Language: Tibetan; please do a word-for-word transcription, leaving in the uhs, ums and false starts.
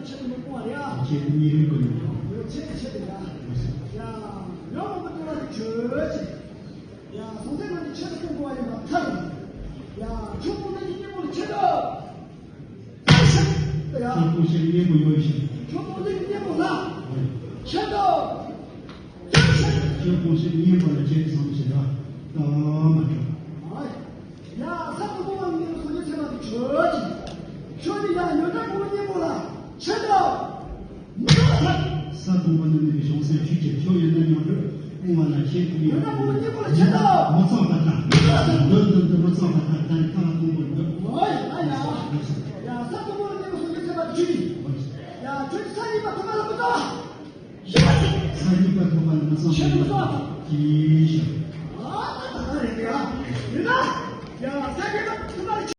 ཆེད་དུ་མི་སྤོང་བ་རེད་ཨ། ཆེད་དུ་མི་རིགས་ཀུན་ནས་ཡོད་ཆེད་དུ་ཆེད་དུ་ཡ། ཡ། ཡོད་མང་པོ་འདུག་ལ་དེ་ཆོས་ཆེད། ཡ། སོང་ཚེ་ང་ཚོ་ཆེད་དུ་སྤོང་དགོས་པ་ཡིན་པ་ཐལ། ཡ། ཆོས་སྤོང་ཚེ་ཀྱི་སྙིང་པོ་ལ་ཆེད་དུ། ཡ། ཆོས་སྤོང་ཚེ་ཀྱི་སྙིང་པོ་ཡོད་ཞིང་། ཆོས་སྤོང་ཚེ་ཀྱི་སྙིང་པོ་ལ་ཆེད་དུ། ཆོས་སྤོང་ཚེ་སྙིང་པོ་ལ་ཆེད་དུ་བསམ་ཞེས་ར་ད་མ་གྲུབ། ཡ། ས་དང་པོ་བ་ནི་སངས་རྒྱས་ཆེན་པོ་དེ་ཆོས་ཅན། ཆོས་ནི་ཡ་ཡོན་ཏན་གོང་སྙིང་པོ་ལ་ཆེ་དོ། མི་ལ་ཐར། ས་དང་པོ་ནི་ནི་བྱང་སེམས་ཆོས་ཅན། ཆོས་ཡོན་ཏན་ཉམས་གྲུབ་སྤོང་བ་ལ་ཆེད་དུ་ཡོད། ཡོན་ཏན་གོང་སྙིང་པོ་ལ་ཆེ་དོ། མི་གཙང་བར་ཐར། མི་ལ་ཐར། འདོད་དོན་དུ་མི་གཙང་བར་ཐར། ད་ནི་ཐར་ལ་གཏོང་དགོས་འདོད། ཨོ་ཡ་ཡ། ཡ། ས་དང་པོ་ནི་ནི་སངས་རྒྱས་ཆེན་པོ་དེ་ཆོས་ཅན། ཡ། ཆོས་ཅན་ས་གཉིས་པ་ཐོག་མ་ལ་མི་གཙང་བ། ས་གཉིས་པ་ཐོག་མ་ལ་མི་གཙང་བ་ཡིན་པ་ཅིའི་ཕྱིར། ཨ་ད་ད་རེད་ཡ། ཡིན་ན། ཡ།